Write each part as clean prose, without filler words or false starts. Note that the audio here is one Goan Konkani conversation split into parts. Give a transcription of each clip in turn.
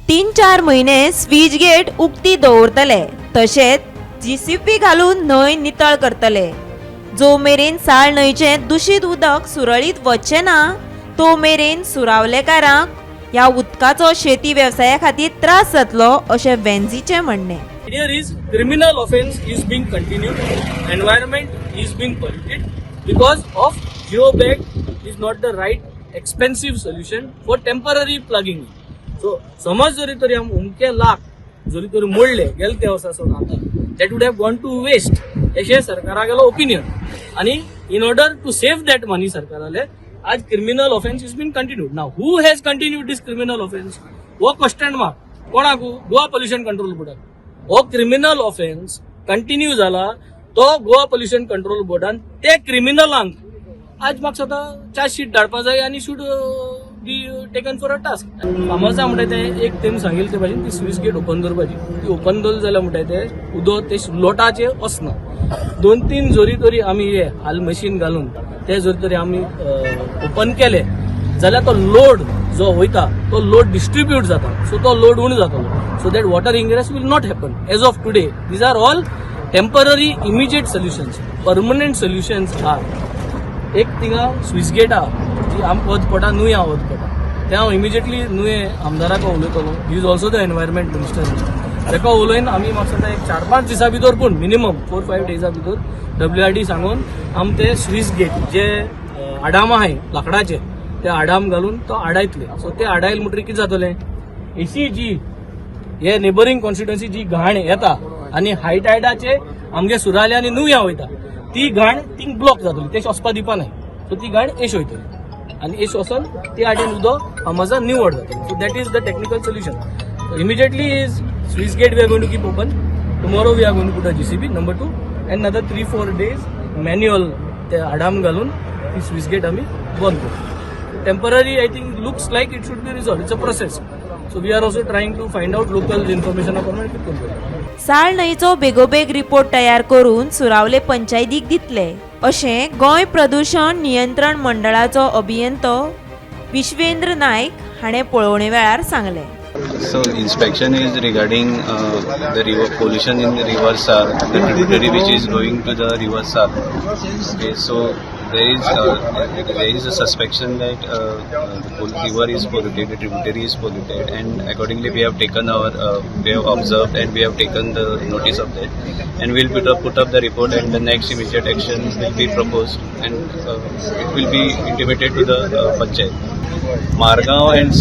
3-4 म्हयने स्विच गेट उक्ती दवरतले, तशेंच जीसीबी घालून न्हंय नितळ करतले. जो मेरेन साळ न्हंयचें दुशीत उदक सुरळीत वचचें ना तो मेरेन सुरावलेकारांक ह्या उदकाचो शेती वेवसाया खातीर त्रास जातलो अशें वेन्झीचें म्हणणें. Here is criminal offense is being continued, environment is being polluted because of geo bag is not the right expensive solution for temporary plugging. So समज जरी तरी आम उमके लाख जरी तरी मोडले गेले त्या वर्सा सावन आतां, that would have gone to waste अशें सरकारागेलो ओपिनियन. आनी in order to save that money, सरकाराले आज criminal offence is been continued. Now, who has continued this criminal offence हो क्वेश्चन मार्क. कोणाकू? गोवा पोल्युशन कंट्रोल बोर्डाक. हो क्रिमिनल ऑफेन्स कंटिन्यू जाला तो गोवा पोल्युशन कंट्रोल बोर्डान ते क्रिमिनलांक आज म्हाका दिसता चार्जशीट धाडपा जाय आनी should be taken for a task. फार्मर्सा म्हणटा ते एक तेमी सांगिल्ले ते भाशेन ती स्विस गेट ओपन दवरपाची. ती ओपन दवरली जाल्यार म्हणटा ते उदक ते लोटाचे वचना. दोन तीन जरी तरी आमी हे हाल मशीन घालून ते जरी तरी आमी ओपन केले जाल्यार तो लोड जो वयता तो लोड डिस्ट्रीब्यूट जाता, सो तो लोड उणो जातलो, so that water ingress will not happen. As of today, these are all temporary immediate solutions. Permanent solutions are एक थिंगा स्विस गेट आहा जी आमकां वच पडटा, नुवें आहा वच पडटा. तें हांव इमिजिएटली नुवें आमदाराक उलयतलो, he is also the environment minister. ताका उलोवन आमी म्हाका दिसता एक 4-5 दिसां भितर, पूण मिनिमम 4-5 डेजा भितर डब्ल्यूआरडी सांगून आम ते स्विस गेट जे आडाम आहाय लांकडाचे ते आडाम घालून तो आडायतले. सो ते आडायले म्हणटकीर कितें जातलें, एसी जी हे नेबरींग कॉन्स्टिट्युएन्सी जी घाण येता आनी हाय टायडाचे आमगे सुराले आनी नुव्या वयता ती घाण थिंग ब्लॉक जातली. तेश वचपा दिवपा नाय. सो ती घाण एश वयतली आनी एश वचोन ती आडेन उदक फार्मर्सा निवळ जातली. So that is the technical solution. Immediately is sluice gate we are going to keep open. Tomorrow we are going to put a JCB, number two, and another 3-4 days manual ते आडाम घालून ती स्विस गेट आमी बंद करू. Temporary, I think, looks like it should be resolved. It's a process, so we are also trying to find out local information प्रमाणे कितें करूं. साळ न्हंयचो बेगोबेग रिपोर्ट तयार करून सुरावले पंचायतीक दितले अशें गोंय प्रदूशण नियंत्रण मंडळाचो अभियंतो विश्वेंद्र नायक हाणें पळोवणे वेळार सांगलें. So inspection is regarding the river pollution in the river Sal, the tributary which is going to the river Sal. Okay, so there is a suspicion that the river is polluted, the tributary is polluted, and accordingly we have observed and we have taken the notice of that, and we'll put up the report, and the next immediate action will be proposed, and it will be intimated to the panchayat. Margao and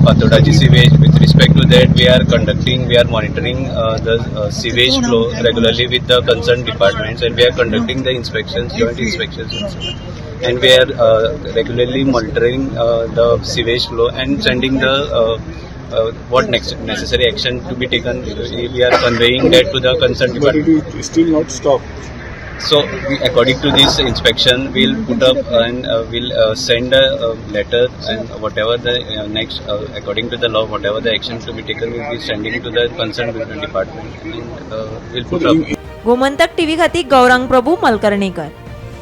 Fatordachi sewage, with respect to that, we are monitoring the sewage flow regularly with the concerned departments, and we are conducting the inspections, joint inspections also. And we are regularly monitoring the sewage flow and sending the what next necessary action to be taken. We are conveying that to the concerned But department. It is still not stopped. So, according to this inspection, we'll put up and we'll send a letter and whatever the next, according to the law, whatever the action to be taken, we'll be sending to the concerned department and we'll put up. Gomantak TV खातीर गौरांग प्रभू मलकर्णेकर.